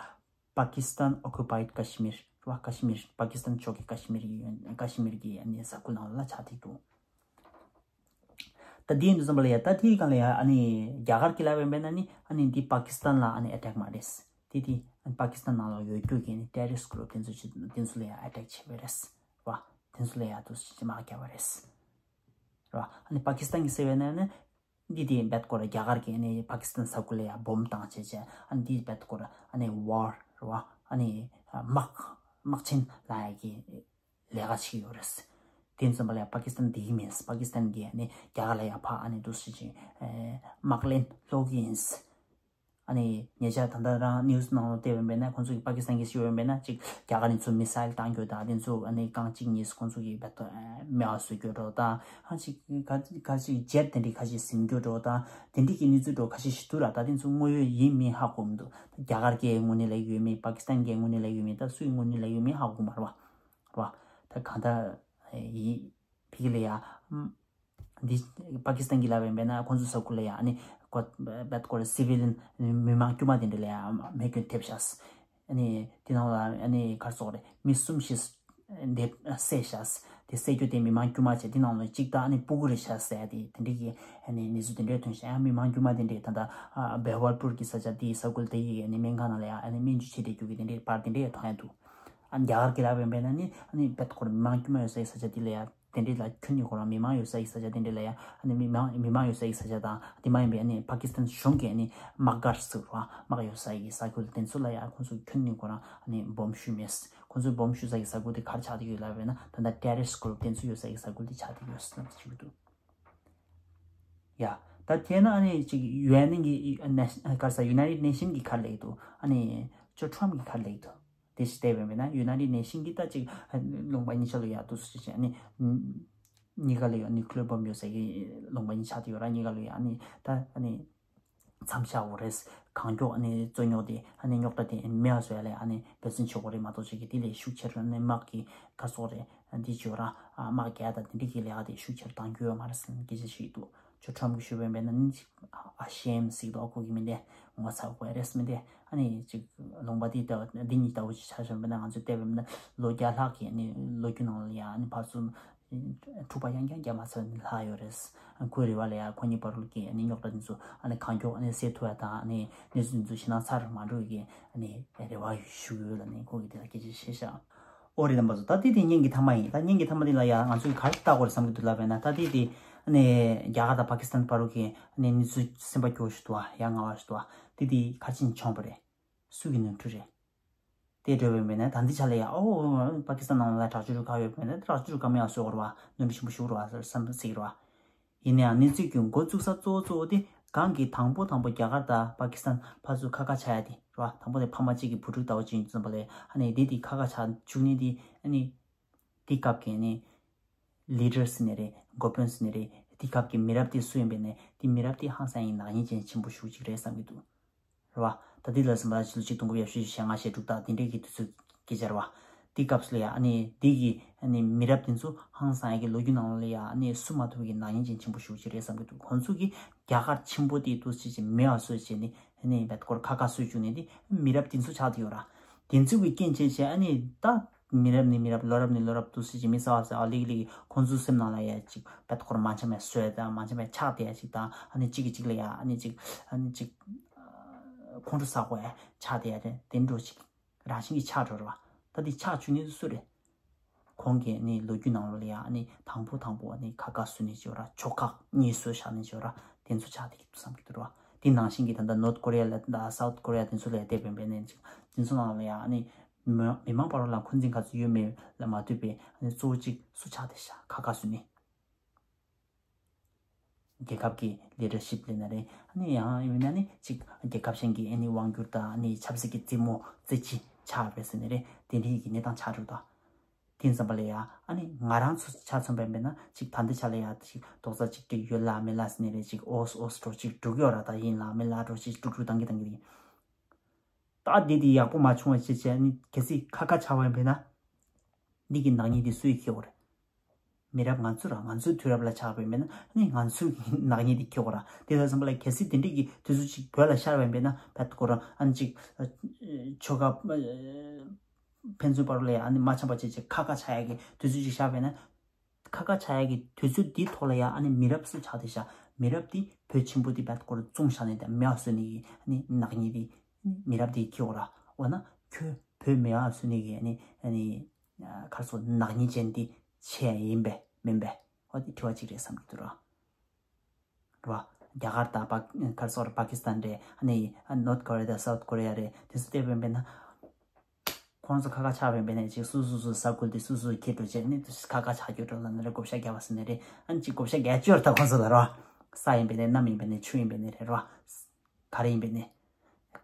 Pakistan occupied Kashmir རེད་བ། ཀ་ཤི་མིར། པ་ཀི་སི་ཐན་ཕྱོགས་ཀྱི་ཀ་ཤི་མིར་ཡིན། ཀ་ཤི་མིར་གྱི་ཨ་ནི་ས་ཁུལ་ནང་ལ་ཆགས་ཏེ་འདུག་ད་དེ་ཡིན་དུས་ཙམ་པ་ལ་ཡ་ད་དེའི་སྒང་ལ་ཡ་ཨ་ནི་རྒྱ་གར་གྱི་ལབ་ཡོད་པས་ན་ནི་ཨ་ནི་འདི་པ་ཀི་སི་ཐན་ལ་ཨ་ནི་ཨེ་ཊེག་མ་རེད། དེ་དེ་ཨ་ནི་པ་ཀི་སི་ཐན་ནང་ལ་ཡོད་རྒྱུ་གི་ཨ་ནི་ཏེ་རོ་རི་སི་ཊི་གུ་རུབ་དེ་ཚོ་ཆེད་དེ་ཚོ་ལ་ཡ་ཨེ་ཊེག་བྱས་པ་རེད་བ། དེ་ཚོ་ལ་ཡ་དུ་དམག་རྒྱག་པ་རེད། རེད་བ། ཨ་ནི་པ་ཀི་སི་ཐན་གྱི་ཟེར་བས་ན་ནི། འདི་དེ་བེད་སྐོར་རྒྱ་གར་གྱི་ནི་པ་ཀི་སི་ཐན་ས་ཁུལ་ལ་ཡ་སྦོམ་བཏང་བྱས་བྱས་ཨ་ནི་འདི་བེད་སྐོར་ཨ་ནི་ཝར་རེད་བ། ཨ་ནི་དམག་དམག་ཆེན་ལ་ཡ་གི་ལས་ཀ་བྱེད་ཀྱི་ཡོད་རེད། དེ་ཙམ་པ་ལ་ཡ་པ་ཀི་སི་ཐན་འདི་གི་མིན། པ་ཀི་སི་ཐན་གྱི་ཨ་ནི་རྒྱ་གར་ལ་ཡ་ཕ་ཨ་ནི་འདུག་སེ་ཅིག་དམག་ལན་སློག་གི་ཡིན། ཨ་ནི་ཉེ་ཆར་ད་ལྟ་རང་ནིའུ་སི་ནང་ལ་བལྟས་པ་ཡིན་ན་ཁོང་ཚོ་གི་པ་ཀི་སི་ཐན་གྱི་ཞུ་བ་ཡིན་ན་ཅིག་རྒྱ་གར་ནས་ཚུར་མི་སེལ་བཏང་རྒྱུ་དང་དེ་ཚོ་ཨ་ནི་རྐང་གཅིག་གཉིས་ཁོང་ཚོ་གི་བེད་སྟོན་མེད་པ་བཟོ་རྒྱུ་འགྲོ་དང་ཨ་ཅིག་ག་ག་ཅིག་ཇེཊ་དེ་འདྲའི་ཁ་ཤས་ཟིན་རྒྱུ་འགྲོ་དང་དེ་འདྲའི་གི་གནས་ཚུལ་འགྲོ་ཁ་ཤས་ཤིག་འདུག་ར། ད་དེ་ཚོ་དངོས་ཡོད་ཡིན་མིན་ཧ་གོ་མི་འདུག་རྒྱ་གར་གྱི་ངོས་ནས་ལབ་ཡོད་མིན་པ་ཀི་སི་ཐན་གྱི་ངོས་ནས་ལབ་ཡོད་མིན་ད་སུའི་ངོས་ནས་ལབ་ཡོད་མིན་ཧ་གོ་མ་རེད་བ། རེད་བ། ད་གང་ལྟར་ཡིན། ཕ་གི་ལ་ཡ། འདི་པ་ཀི་སི་ཐན་གྱི་ལབ་ཡིན་པས་ན་ཁོང་ཚོ་ས་ཁུལ་ལ་ཡ་ཨ་ནི་ཀོ་བེད་ཀོ་རེ་སི་བི་ལིན་མི་མང་དཀྱུས་མ་དེ་འདྲ་ལ་ཡ་རྨས་སྐྱོན་ཐེབས་ཤག་ཨ་ནི་དེ་ནང་ལ་ཨ་ནི་ག་རེ་ཟེར་དགོས་རེད། མི་གསུམ་ཞིག་འདས་བསད་ཤག་དེ་བསད་རྒྱུ་དེ་མི་མང་དཀྱུས་མ་བྱས་དེ་ནང་ལ་གཅིག་ད་ཨ་ནི་སྤུ་གུ་རེད་ཤག་ཟེར་ཡ་དེ་དེ་འདྲ་གི་ཨ་ནི་གནས་ཚུལ་དེ་འདྲ་ཐོན་ཤག་ཡང་མི་མང་དཀྱུས་མ་དེ་འདྲས་ད་ལྟ་བྷེ་ཝལ་པུར་གྱི་ས་ཆ་དེའི་ས་ཁུལ་དེ་ཡི་ཨ་ནི་སྨན་ཁང་ནང་ལ་ཡ་ཨ་ནི་སྨན་བཅོས་བྱེད་བསྡད་རྒྱུ་གི་དེ་འདྲའི་པར་དེ་འདྲ་ཡང་མཐོང་ཡ་འདུག་ཨ་ནི་རྒྱ་གར་གྱི་ལབ་ཡིན་པས་ན་ནི་ཨ་ནི་བེད་ཀོ་རེ་མི་མང་དཀྱུས་མ་ཡོད་ས་ཡི་ས་ཆ་དེ་ལ་ཡ། དེ་འདྲའི་ལ་ཁྱོན་ནས་ཁོ་རང་མི་མང་ཡོད་ས་ཡི་ས་ཆ་དང་དེ་འདྲའི་ལ་ཡ་ཨ་ནི་མི་མང་མི་མང་ཡོད་ས་ཡི་ས་ཆ་དང་དེ་མ་ཡིན་པའི་ཨ་ནི་པ་ཀི་སི་ཐན་གཞུང་གི་ཨ་ནི་དམག་སྒར་ཟེར་བ་དམག་ཡོད་ས་ཡི་ས་ཁུལ་དེ་ཚོ་ལ་ཡ་ཁོང་ཚོ་ཁྱོན་ནས་ཁོ་རང་ཨ་ནི་སྦོམ་ཞུས་མེད། ཁོང་ཚོས་སྦོམ་ཞུ་ས་ཡི་ས་ཁུལ་དེ་ག་རེ་ཆགས་ཀྱི་ཡོད་ལབ་པས་ན་ད་ལྟ་ཏེ་རོ་རི་སི་ཊི་གུ་རུབ་དེ་ཚོ་ཡོད་ས་ཡི་ས་ཁུལ་དེ་ཆགས་ཀྱི་ཡོད་ཟེར་ཞུ་གི་འདུག་ཡ། ད་དེ་ན་ཨ་ནི་ཅིག་ཡུ་ཨེན་གི་ག་རེ་ཟེར་ཡུ་ནའི་ཊེཌ་ནེ་ཤན་གི་ག་རེ་ལབ་ཀྱི་འདུག་ཨ་ནི་ཇོ་ཊམ་གི་ག་རེ་ལབ་ཀྱི་འདུག་དེ་ཞིག་བལྟས་པ་ཡིན་ན་ཡུ་ནའི་ཊེཌ་ནེ་ཤན་གྱིས་ད་ཅིག་ལུང་པ་གཉིས་ཆ་ལ་ཡ་འདུག་སེ་བྱས་ནས་གཉིས་ཀ་ལ་ཡ་ནིའུ་ཀི་ལི་ཡར་བྷོམ་ཡོད་ས་གི་ལུང་པ་གཉིས་ཆགས་ཏེ་ཡོད་ར། གཉིས་ཀ་ལ་ཡ་ཨ་ནི་ད་ཨ་ནི་མཚམས་བཞག་དགོས་རེད། གང་མགྱོགས་ཨ་ནི་རྩོད་རྙོག་དེ་ཨ་ནི་རྙོག་དྲ་དེ་མེད་པ་བཟོ་ཡ་ལ་ཨ་ནི་འབད་བརྩོན་བྱེད་དགོས་རེད་མ་གཏོགས་ཅིག་གི་དེ་ལས་ཤུགས་ཆེར་ཨ་ནི་དམག་གི་ག་རེ་ཟེར་དགོས་རེད། འདི་བྱེད་ར་དམག་རྒྱག་ཡ་དང་དེ་འདྲ་གི་ལས་ཀ་དེ་ཤུགས་ཆེར་གཏང་རྒྱུ་ཡོད་མ་རེད་ཟེར་ནས་སྐད་ཆ་བཤད་ཀྱི་འདུག་ཇོ་ཊམ་གྱིས་ཞུས་པ་ཡིན་ན་ནི་ཅིག་ཨ་ཤེམ་ཟེར་གྱི་འདུག་ཨ་ཁུ་གི་མི་འདི་ངོ་ཚ་དགོས་རེད་མི་འདི་ཨ་ནི་ཅིག་ལུང་པ་འདི་ལྟ་བུ་འདི་གཉིས་ལྟ་བུ་ཅིག་ཆགས་བྱུང་བ་ཡིན་ན་ང་ཚོས་བལྟས་པ་ཡིན་ན་ལོ་བརྒྱ་ལྷག་གི་ཨ་ནི་ལོ་རྒྱུས་ནང་ལ་ཡ་ཨ་ནི་ཕར་ཚུར་འཁྲུག་པ་ཡང་བསྐྱར་བརྒྱབ་མ་ཚར་བ་ནི་ལྷག་ཡོད་རེད། ཁོའི་རེ་བ་ལ་ཡ་ཁོ་གཉིས་བར་གྱི་ཨ་ནི་རྙོག་དྲ་འདི་ཚོ་ཨ་ནི་གང་མགྱོགས་ཨ་ནི་སེལ་ཐུབ་ཡ་དང་ཨ་ནི་གནས་ཚུལ་འདི་ཚོ་ཞེད་སྣང་ཚ་རུ་མ་འགྲོ་ཡ་གི་ཨ་ནི་རེ་བ་ཞུ་གི་ཡོད་ལབ་ནས་ཁོ་གིས་དེ་ལ་སྐད་ཆ་བཤད་ཤག་ཨོ་རེད་རྣམ་པ་ཚོ། ད་དེ་དེ་བརྙན་གྱི་མཐའ་མ་ཡིན། ད་བརྙན་གྱི་མཐའ་མ་དེ་ལ་ཡ་ང་ཚོས་ག་རེ་ལྟ་དགོས་རེད་བསམ་གྱི་འདུག་ལབ་པ་ཡིན་ན་ད་དེ་དེ་ཨ་ནི་རྒྱ་གར་དང་པ་ཀི་སི་ཐན་བར་གྱི་ཨ་ནི་གནས་ཚུལ་སེམས་པ་སྐྱོ་བོ་ཞིག་འདུག་བ། ཡ་ང་བ་ཞིག་འདུག་བ། དེ་དེ་ག་རེ་བྱས་ནས་བྱུང་བ་རེད། སུ་གི་ནོར་འཁྲུལ་རེད། དེ་འགྲོ་བའི་མེད་ན་ད་འདི་ཆ་ལ་ཡ་ཨོ་པ་ཀི་སི་ཐན་ནང་ལ་དྲག་སྤྱོད་རུ་ཁག་ཡོད་པ་མེད་ན་དྲག་སྤྱོད་རུ་ཁག་མེད་པ་བཟོ་དགོས་རེད་བ། ནོར་འཁྲུལ་ཆེན་པོ་ཞིག་རེད་བ་ཟེར་བསམ་ཟེར་གྱི་རེད་བ། ཡིན་ནའང་གནས་ཚུལ་གྱི་འགོ་བཙུགས་ས་གཙོ་བོ་གཙོ་བོ་དེ་གང་གི་དང་པོ་དང་པོ་རྒྱ་གར་དང་པ་ཀི་སི་ཐན་ཕར་ཚུར་ཁ་ཁ་ཆགས་ཡ་དེ་རེད་བ། དང་པོ་དེ་ཕ་མ་གཅིག་གི་བུ་ཕྲུག་ལྟ་བུ་ཅིག་ཡིན་དུས་ཙམ་པ་ལ་ཨ་ནི་དེ་དེ་ཁ་ཁ་ཆགས་བཅུག་ནས་དེ་ཨ་ནི་དེ་སྐབས་ཀྱི་ཨ་ནི་ལི་ཌར་ཟེར་ནའི་རེད། འགོ་དཔོན་ཟེར་ནའི་རེད། དེ་སྐབས་ཀྱི་མི་རབས་དེ་སུ་ཡིན་པས་ནས་དེ་མི་རབས་དེ་ཧང་སང་ཡིན་ནག་ཉེས་ཅན་ཆེན་པོ་ཞེ་པོ་ཅིག་རེད་བསམ་གྱི་འདུག་རེད་བ། ད་ལྟའི་ལ་སེམས་པ་ཕྱི་ལོ་ཆིག་སྟོང་དགུ་བརྒྱ་བཞི་བཅུ་ཞེ་ལྔ་ཞེ་དྲུག་དང་དེ་འདྲའི་གི་དུས་ཚོད་སྐད་ཆ་རེད་བ། དེའི་སྐབས་སུ་ལ་ཡ་ཨ་ནི་དེ་གི་ཨ་ནི་མི་རབས་དེ་ཚོ་ཧང་སང་ཡ་གི་ལོ་རྒྱུས་ནང་ལ་ཡ་ཨ་ནི་སུ་མ་ཐུབ་ཀྱི་ནག་ཉེས་ཅན་ཆེན་པོ་ཞེ་པོ་ཅིག་རེད་བསམ་གྱི་འདུག་ཁོང་ཚོ་གི་རྒྱ་གར་ཆེན་པོ་དེ་འདུག་སེ་བྱས་མེད་པ་བཟོས་བྱས་ནས་ཨ་ནི་བེད་སྐོར་ཁ་ཁ་བཟོས་བཅུག་ནས་དེ་མི་རབས་དེ་ཚོ་ཆགས་བསྡད་ཡོད་ར། དེ་ཚོ་གི་རྐྱེན་བྱས་བྱས་ཨ་ནི་ད་མི་རབས་ནས་མི་རབས་ལོ་རབས་ནས་ལོ་རབས་འདུག་སེ་བྱས་མི་གསར་བ་ཟེར་ཨ་ལིག་ལིག་ཁོང་ཚོའི་སེམས་ནང་ལ་ཡ་ཅིག་བེད་སྐོར་མ་འཆམ་པའི་བཟོས་དང་མ་འཆམ་པའི་ཆགས་བསྡད་ཡ་ཅིག་དང་ཨ་ནི་གཅིག་གིས་གཅིག་ལ་ཡ་ཨ་ནི་ཅིག་ཨ་ནི་ཅིག་ཁོང་ཁྲོ་ཟ་དགོས་ཆགས་བསྡད་ཡ་རེད། དེ་འདྲ་ཅིག་རང་བཞིན་གྱིས་ཆགས་འགྲོ་རེད་བ། ད་འདི་ཆགས་བཅུག་ནི་སུ་རེད། ཁོང་གིས་ནི་ལོ་རྒྱུས་ནང་ལོགས་ལ་ཡང་ནི་དང་པོ་དང་པོ་ནི་ཁ་ཁ་བཟོས་ནི་བྱོས་ར། ཕྱོགས་ཁག་གཉིས་བཟོས་བཞག་ནི་བྱོས་ར། དེ་ཚོ་ཆགས་བསྡད་ཀྱི་འདུག་བསམ་གྱི་འདུག་ར། དེ་ནང་བཞིན་གྱི་ད་ལྟ་ནོར་ཐ་ཀོ་རི་ཡ་ལ་དང་སའུ་ཐ་ཀོ་རི་ཡ་དེ་ཚོ་ལ་ཡང་བལྟས་པ་ཡིན་པས་ནི་ཅིག་དེ་ཚོ་ནང་ལ་ཡང་ནི་མི་མི་མང་བར་ལ་འཁོན་འཛིན་ག་ཚོད་ཡོད་མེད་ལ་མ་ལྟོས་པའི་ནི་གཙོ་བོ་གཅིག་སུ་ཆགས་བསྡད་ཤག་ཁ་ཁ་བཟོས་ནི། རྒྱལ་ཁབ་ཀྱི་ལི་ཌར་ཤིབ་ལབ་ན་རེད། ཨ་ནི་ཡང་ཡིན་ན་ནི་གཅིག་རྒྱལ་ཁབ་གཞན་གྱི་ཨ་ནི་དབང་སྒྱུར་དང་ཨ་ནི་ཆབ་སྲིད་ཀྱི་རྩེད་མོ་རྩེད་ཅི་ཆགས་པས་ཟེར་ནི་རེད། དེ་འདྲའི་གི་གནས་སྟངས་ཆགས་འགྲོ་དང་། དེ་ཙམ་པ་ལ་ཡ་ཨ་ནི་ང་རང་ཚོ་ཆ་མཚོན་པ་ཡིན་པས་ན་ཅིག་ད་འདི་ཆ་ལ་ཡ་ཅིག་རྡོག་རྩ་གཅིག་སྒྲིལ་ཡོད་ལ་མེད་ལ་ཟེར་ནས་རེད། ཅིག་ཨོ་ཨོ་འགྲོ་ཅིག་འགྲོ་གི་ཡོད་ར། ད་ཡིན་ལ་མེད་ལ་འགྲོ་ཅིག་འགྲོ་འགྲོ་བཏང་གི་བཏང་གི་རེད། ད་འདི་དེ་ཡག་པོ་མ་བྱུང་བ་བྱས་བྱས་ཨ་ནི་གལ་སྲིད་ཁ་ཁ་ཆགས་པ་ཡིན་པས་ན་འདི་གི་ནག་ཉེས་དེ་སུས་འཁྱེར་དགོས་རེད། མི་རབས་ང་ཚོ་ར་ང་ཚོའི་དུས་རབས་ལ་ཆགས་པ་ཡིན་པས་ན་ཨ་ནི་ང་ཚོའི་ནག་ཉེས་དེ་འཁྱེར་དགོས་ར། དེ་ལ་བསམ་པ་ལ་གལ་སྲིད་དེ་འདྲས་ཀྱི་དུས་ཚོད་ཅིག་བོད་ལ་ཤར་བ་ཡིན་པས་ན་བད་ཁོ་རང་ཨ་ནི་ཅིག་ཆོལ་ཁ་ཕན་ཚུན་བར་ལ་ཡང་ཨ་ནི་མ་འཆམ་པ་བྱས་བྱས་ཁ་ཁ་ཆགས་ཡག་གི་དུས་ཚོད་ཅིག་ཤར་བས་ན། ཁ་ཁ་ཆགས་ཡག་གི་དུས་ཚོད་འདིའི་ཐོག་ལ་ཡང་ཨ་ནི་མི་རབས་སུ་ཆགས་ཏེ་ཤག་མི་རབས་དེ་བོད་ཆེན་པོ་དེ་བད་སྐོར་བཙོང་བཞག་ནས་དང་མེད་པ་བཟོས་ནས་ཨ་ནི་ནག་ཉེས་དེ་མི་རབས་དེ་ཁྱེར་འོ་ར། འོ་ན་ཁྱོད་བོད་མེད་པ་བཟོས་ནས་ཨ་ནི་ཨ་ནི་གར་སོ་ནག་ཉེས་ཅན་དེ་ཆེ་ཡིན་པས་མིན་པས། འོ་དེ་དྲི་བ་གཅིག་རེད་བསམ་གྱི་འདུག་ར། རེད་བ། རྒྱ་གར་དང་པ་གར་སོགས་པ་ཀི་སི་ཐན་རེད། ཨ་ནི་ནོར་ཐ་ཀོ་རི་ཡ་དང་སའུ་ཐ་ཀོ་རི་ཡ་རེད། དེ་ཚོ་བལྟས་པ་ཡིན་པས་ན། ཁོང་ཚོ་ཁ་ཁ་ཆགས་པ་ཡིན་པས་ན་ཅིག་སུ་སུ་སུ་ས་ཁུལ་དེ་སུ་སུ་ཁྱེར་འགྲོ་བྱས་ནི་ཁ་ཁ་ཆགས་རྒྱུ་འགྲོ་ལ་ནི་རེད། བགོ་བཤའ་བརྒྱབ་པ་ཟེར་ནི་རེད། ཨ་ནི་ཅིག་བགོ་བཤའ་བརྒྱབ་ཅོར་ད་ཁོང་ཚོ་ལ་རེད་བ། ས་ཡིན་པས་ནི་གནམ་ཡིན་པས་ནི་ཆུ་ཡིན་པས་ནི་རེད་རེད་བ། ག་རེ་ཡིན་པས་ནི།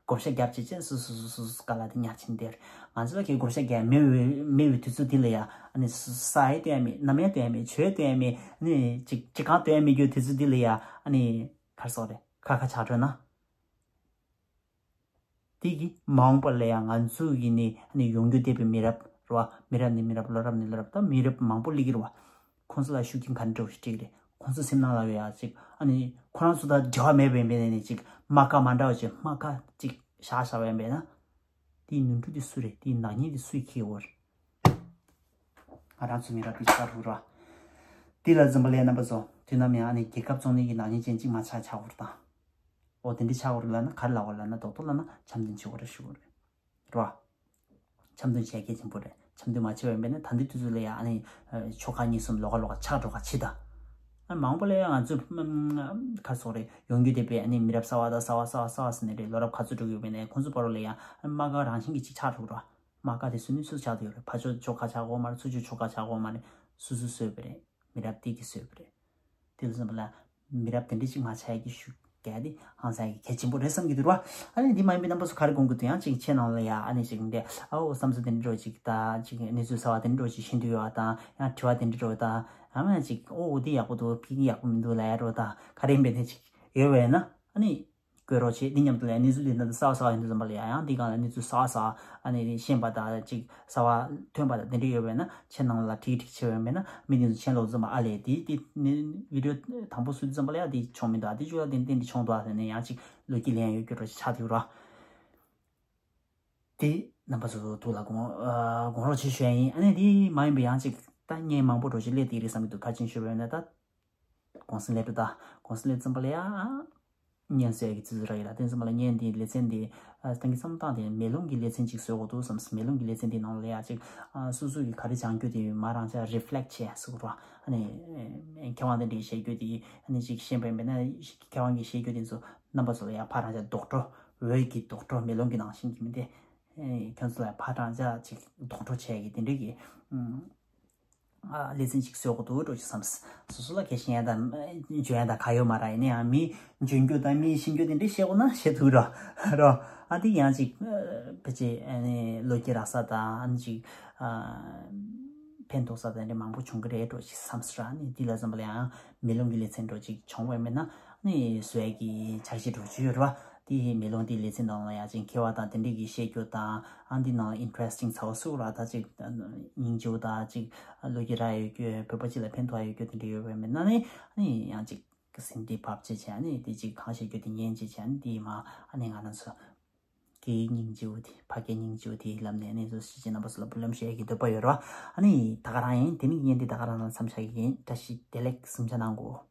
བགོ་བཤའ་བརྒྱབ་བྱས་ཅན་སུ་སུ་སུ་སུ་སུ་ག་ལ་དེ་ཉར་ཆིན་དེར། ང་ཚོ་ལ་གི་བགོ་བཤའ་བརྒྱབ་མེད་བའི་མེད་བའི་དུས་ཚོད་འདི་ལ་ཡ་ཨ་ནི་སུ་ས་ཡི་སྟོན་ཡ་མེད། གནམ་ཡ་སྟོན་ཡ་མེད། ཆུ་ཡ་སྟོན་ཡ་མེད། ཨ་ནི་ཅིག་ཅིག་གང་སྟོན་ཡ་མེད་རྒྱུ་དུས་ཚོད་འདི་ལ་ཡ་ཨ་ནི་གར་སོག་རེད་ཁ་ཁ་ཆགས་འགྲོ་ན། དེ་གི་མ་འོངས་པ་ལ་ཡ་ང་ཚོ་གི་ནི་ཨ་ནི་ཡོང་རྒྱུ་བསྡད་པའི་མི་རབས་རེད་བ། མི་རབས་ནི་མི་རབས་ལོ་རབས་ནི་ལོ་རབས་ད་མི་རབས་མང་པོ་སླེབས་ཀྱི་རེད་བ། ཁོང་ཚོ་ལ་ཤུགས་རྐྱེན་ག་འདྲ་བོ་ཞིག་སྤྲད་ཀྱི་རེད། ཁོང་ཚོ་སེམས་ནང་ལ་ཡོད་ཡ་ཅིག་ཨ་ནི་ཁོ་རང་ཚོ་དང་འབྲེལ་བ་མེད་པའི་མི་ནས་ནི་ཅིག་རྨ་ཁ་མ་འདྲ་བ་ཅིག་རྨ་ཁ་ཅིག་བཞག་བཞག་པ་ཡིན་པས་ན། དེའི་ནོར་འཁྲུལ་དེ་སུ་རེད། དེའི་ནག་ཉེས་དེ་སུས་འཁྱེར་ཡོད་རེད། ང་རང་ཚོ་མི་རབས་དེ་ཆགས་འགྲོ་ར། དེ་ལ་འཛིན་པ་ལས་རྣམ་པ་ཚོ་དུས་ནམ་ཡང་ཨ་ནི་རྒྱལ་ཁབ་བཙོང་ནས་ཀྱི་ནག་ཉེས་ཅན་གཅིག་མ་ཆགས་ཆགས་འགྲོ་དང་། འོ་དེ་འདྲ་ཆགས་འགྲོ་ལབ་ན་ག་རེ་ལབ་དགོས་ལབ་ན་རྡོག་རྡོག་ལབ་ན་འཆམ་མཐུན་བྱེད་དགོས་རེད་ཞུ་དགོས་རེད། རེད་བ། འཆམ་མཐུན་བྱེད་གལ་ཆེན་པོ་རེད། འཆམ་མཐུན་མ་བྱས་པ་ཡིན་པས་ན་ད་འདི་དུས་ཚོད་ལ་ཡང་ཨ་ནི་ཆོལ་ཁ་གཉིས་གསུམ་ལོགས་ཀ་ལོགས་ཀ་ཆགས་འགྲོ་ག་ཕྱི་ད། ཨ་མང་པོ་ལ་ཡང་ང་ཚོས་ཁ་སོགས་རེད་ཡོང་རྒྱུ་དེ་པས་ཨ་ནི་མི་རབས་གསར་བ་དང་གསར་བ་གསར་བ་གསར་བ་ཟེར་ནས་རེད། ལོ་རབས་ག་ཚོད་འགྲོ་གི་ཡོད་པས་ན་ཁོང་ཚོ་བར་ལ་ཡང་ཨ་ནི་དམག་སྒར་རང་བཞིན་གྱི་གཅིག་ཆགས་འགྲོ་གི་རེད། དམག་སྒར་དེ་སུ་ནས་སུ་ཆགས་འདུག་ཡོད་རེད། ཕར་ཕྱོགས་ཆོལ་ཁ་ཆགས་གོ་མ་རེད། ཚུར་ཕྱོགས་ཆོལ་ཁ་ཆགས་གོ་མ་རེད། སུ་སུ་བཟོས་པ་རེད། མི་རབས་དེ་གིས་བཟོས་པ་རེད། དེ་ལ་བསམ་པ་ལ་མི་རབས་དེ་འདྲ་ཅིག་མ་ཆགས་ཀྱི་ཤུགས་རྒྱག་དེ་ཧང་སང་གི་གལ་ཆེན་པོ་རེད་བསམ་གྱི་འདུག་ར། ཨ་ནི་འདི་མ་ཡིན་པའི་རྣམ་པ་ཚོ་ག་རེ་དགོངས་ཀྱི་འདུག་ཡང་ཅིག་ཁྱེད་ནང་ལ་ཡ་ཨ་ནི་ཅིག་འདི་ཨའོ་བསམ་ཚུལ་དེ་འདྲ་འདྲ་ཅིག་ད་ཅིག་གནས་ཚུལ་གསར་བ་དེ་འདྲ་འདྲ་ཅིག་ཤེས་འདོད་ཡོད་པ་དང་ཡང་དྲི་བ་དེ་འདྲ་འདྲ་དང་ཡང་ན་ཅིག་ཨོ་འདི་ཡག་པོ་འདུག་ཕ་གི་ཡག་པོ་མི་འདུག་ལབ་ཡ་འདྲ་དང་ག་རེ་ཡིན་པའི་ནི་ཅིག་ཡོད་པས་ན་ཨ་ནི། བཀོད་རོགས་བྱེད། འདི་མཉམ་དུ་ལ་གནས་ཚུལ་འདི་ནང་དུ་གསར་བ་གསར་བ་ཡིན་དུས་ཙམ་པ་ལ་ཡང་འདི་སྒང་ལ་གནས་ཚུལ་གསར་བ་གསར་བ་ཨ་ནི་ཤེས་པ་དང་ཅིག་གསར་བ་ཐོན་པ་དང་དེ་འདྲ་ཡོད་པས་ན་ཁྱེད་ནང་ལ་ཁྲིད་ཁྲིད་བྱེད་པ་ཡིན་པས་ན་མི་འདི་ཚོ་མཆན་ལོག་ཙམ་པ་ཨ་ལས་དེ་དེ་ནི་བི་ཌིའོ་དང་པོ་བཟོས་དུས་ཙམ་པ་ལ་ཡང་དེ་བྱུང་མི་འདུག་ཨ་དེ་བཅུ་ལ་དེ་འདི་འདི་བྱུང་འདུག་ཨ་ཟེར་ནས་ཡང་ཅིག་ལོ་རྒྱུས་ལེན་ཡོད་རྒྱུ་རོ་ཞིག་ཆགས་འདུག་རོ། དེ་རྣམ་པ་ཚོ་ཐུགས་ལ་དགོངས་ཨ་དགོངས་རོགས་བྱེད་ཞུ་ཡ་ཡིན། ཨ་ནི་དེ་མ་ཡིན་པ་ཡང་ཅིག་ད་བརྙན་མང་པོ་འགྲོ་ཞིག་སླེབས་དེ་རེད་བསམ་གྱི་འདུག་ག་རེ་བྱས་ཞུས་པ་ཡིན་ན་ད། གུང་སེང་སླེབས་འགྲོ་ད། གུང་སེང་སླེབས་ཙམ་པ་ལ་ཡ། བརྙན་བཟོ་ཡ་གི་ཙི་ཙི་ར་ཡོད་ལ་དེ་ཙམ་པ་ལ་བརྙན་འདི་ལེ་ཚན་འདི། ཨ་ད་གིན་བསམ་སྟངས་དེ་མེ་ལོང་གི་ལེ་ཚན་ཅིག་བཟོ་དགོས་འདུག་བསམ། མེ་ལོང་གི་ལེ་ཚན་འདི་ནང་ལ་ཡ་ཅིག་ཨ་སོ་སོ་གི་ག་རེ་སྦྱང་རྒྱུ་དེ་མ་རང་ཅག་རི་ཕི་ལེག་བྱས་ཟེར་དགོས་ར། ཨ་ནི་མཁས་དབང་དེ་འདྲའི་བཤད་རྒྱུ་དེ་ཨ་ནི་ཅིག་ཤེས་པ་ཡིན་པས་ན་མཁས་དབང་གིས་བཤད་རྒྱུ་དེ་ཚོ་རྣམ་པ་ཚོ་ལ་ཡ་ཕར་རང་ཅག་རྡོག་བྲོ། འོད་ཀྱི་རྡོག་བྲོ་མེ་ལོང་གི་ནང་བཞིན་གྱི་མི་དེ། ཨེ་ཁྱོད་ཚོ་ལ་ཕར་རང་ཅག་ཅིག་རྡོག་བྲོ་བྱས་ཀྱི་དེ་འདྲའི་གི་ཨ་ལེ་ཚན་ཅིག་བཟོ་དགོས་འདུག་འགྲོ་ཅིག་བསམ། སོ་སོ་ལ་གལ་ཤེས་ཡ་དང་འཇོན་ཡ་དང་ག་ཡོད་མ་ར། ཡིན་ན་ཡང་མི་འཇོན་རྒྱུ་དང་མི་ཤེས་རྒྱུ་དེ་འདྲ་བཤད་དགོས་ན་བཤད་ཐུབ་ར་ར། ཨ་དེ་ཡང་ཅིག་ཕལ་ཆེར་ཨ་ནི་ལོ་རྒྱུས་རག་ས་དང་ཨ་ནི་ཅིག་ཨ་ཕན་ཐོགས་ས་དང་འདྲ་མང་པོ་བྱུང་གི་རེད་འགྲོ་ཅིག་བསམ་སོང་ར། ཨ་ནི་དེ་ལ་བསམ་པ་ལ་ཡང་མེ་ལོང་གི་ལེ་ཚན་འགྲོ་ཅིག་བྱུང་བ་མིན་ན་ཨ་ནི་བཟོ་ཡ་གི་འཆར་གཞི་འགྲོ་ཅིག་ཡོད་ར། དེ་ཡི་མེ་ལོང་དེའི་ལེ་ཚན་ནང་ལ་ཡང་ཅིག་མཁས་པ་དང་དེ་འདྲས་ཀྱི་བཤད་རྒྱུ་དང་ཨ་འདི་ནང་ལ་ཨིན་ཊི་རེ་སི་ཊིང་ཚ་བོ་སུ་ར་ད་ཅིག་སྙིང་རྗེ་བོ་དང་ཅིག་བློ་སྐྱེད་རག་ཡོད་རྒྱུ་བོད་པ་སྤྱི་ལ་ཕན་ཐོགས་ཡོད་རྒྱུ་དེ་འདྲས་ཡོད་པའི་མེད་ན་ནི་ཨ་ནི་ཡང་ཅིག་ཟིན་བྲིས་ཕབ་བྱས་བྱས་ཨ་ནི་དེ་ཅིག་གང་བཤད་རྒྱུ་དེ་ཉན་བྱས་བྱས་ཨ་ནི་དེ་མ་ཨ་ནི་ང་རང་ཚོ་སྐད་ཡིག་སྙིང་རྗེ་བོ་དེ་ཕ་སྐད་སྙིང་རྗེ་བོ་དེའི་ལམ་ནས་ཨ་ནི་ཚོ་གཞིས་བྱེས་རྣམ་པ་ཚོ་ལ་འབུལ་ལམ་ཞུ་ཡས་ཀྱི་འདོད་པ་ཡོད་ར། ཨ་ནི་ད་ག་རང་ཡིན། དེ་ནི་ངས་འདི་ད་ག་རང་ལ་མཚམས་བཞག་གི་ཡིན། བཀྲ་ཤིས་བདེ་ལེགས་གཟིམ་འཇག་གནང་གོ།